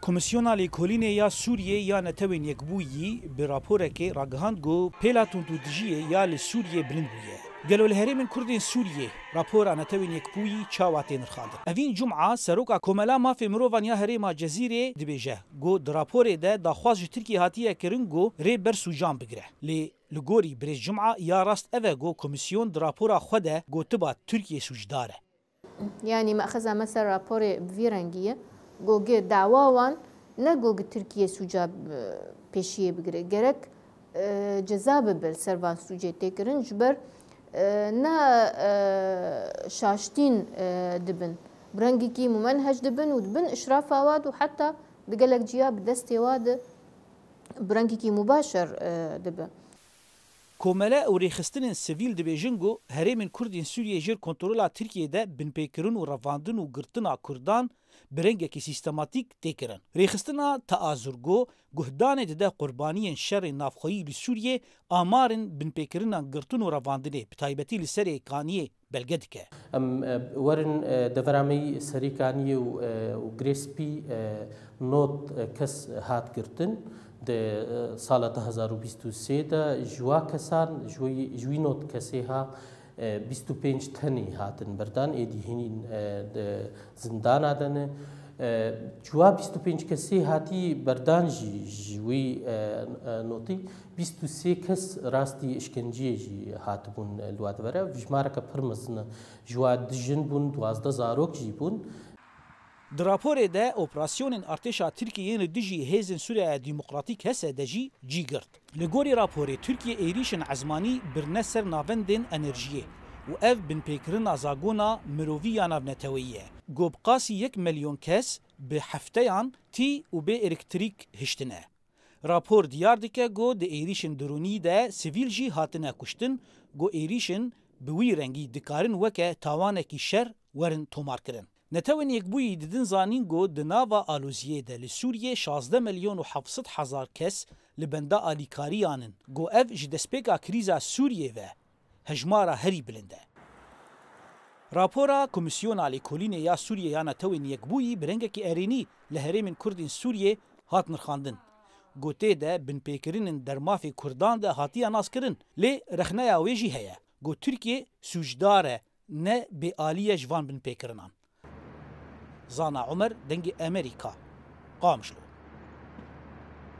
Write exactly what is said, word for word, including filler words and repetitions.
Komîsyona Lêkolînê ya Sûriyê ya Netewên Yekbûyî bi raporekê ragihand ku pêla tundûtijiyê ya li Sûriyê bilind bûye. Gelo li herêmên Kurdên Sûriyê rapora Netewên Yekbûyî çawa tê nirxandin? Evîn Cuma, Seroka Komela Mafê Mirovan ya Herêma Cezîrê dibêje ku di raporê de daxwaz ji Tirkiyê hatiye kirin ku rê ber sûcan bigire. Lê li gorî birêz Cuma, ya rast ev e ku komîsyon di rapora xwe de gotiba Tirkiye sûcdar e. Yanî mexeza me ser raporê bi vî rengî ye. Go gi dawa wan ne go gi Tirkiye sûca, e, pêşiyê bigire. Gerek, e, ceza bibe li ser van sûcê tê kirin, ji ber, e, ne, e, şaştîn, e, dibin. Bi rengekî mumenhec dibin û dibin işrafa wa de û heta di gelek ciya bi destê wa de bi rengekî mubaşer, e, dibe. Komele û rêxistinên sivîl dibêjin ku herêmên Kurd yên Sûriyê jêr kontrola Tirkiyê de binpêkirin û revandin û girtina Kurdan bi rengekî sîstematîk tê kirin. Rêxistina Teazur ku guhdanê dide qurbaniyên şerên navxweyî li Sûriyê, amarên binpêkirina girtin û revandinê, bi taybetî li Serê Kaniyê belge dike. Em, e, werin, e, devera me yî Serê Kaniyê û, e, û Girê Spî, e, nod, e, kes hat girtin. Di, e, sala du hezar û bîst û sê de ji wa kesan, ji wî, ji wî nod kesê ha, e, bîst û pênc tenê hatin berdan, êdî hînîn, e, di zindana de ne. E, ji wa bîst û pênc kesê hatî berdan jî ji wî, e, e, notî, bîst û sê kes rastî îşkenceyê jî hatibûn, e, li wa devera. Jimareke pir mezin e. Ji wa du jin bûn, duwazdeh zarok jî bûn. Di raporê de operasyonên artêşa Tirkiyê yên li dijî Hêzên Sûriya Demokratîk, H S D, jî cî girt. Li gorî raporê, Tirkiye êrîşên ezmanî birine ser navendên enerjiyê û ev binpêkirina zagona mirovî ya navneteweyî ye. Go bi qasî yek milyon kes bi hefteyan tî û bê elektrîk hiştine. Rapor diyar dike ku di êrîşên dronî de sivîl jî hatine kuştin, ku êrîşên bi wî rengî dikarin weke tawanekî şer werin tomarkirin. Netewên Yekbûyî didin zanîn ku di nava aloziyê de li Sûriyê şazdeh milyon û heft sed hezar kes li benda alîkariyan in, ku ev ji destpêka krîza Sûriyê ve hejmara herî bilind e. Rapora Komîsyona Lêkolînê ya Sûriyê ya Netewên Yekbûyî bi rengekî erênî li herêmên Kurd ên Sûriyê hat nirxandin. Ku tê de binpêkirinên dermafê Kurdan de hatiye naskirin, lê rexneya wê jî heye. Ku Tirkiye sûcdar e, ne bêalî ye ji van binpêkirinan. Zana Omer, Dengê Emerîka, Qamişlo.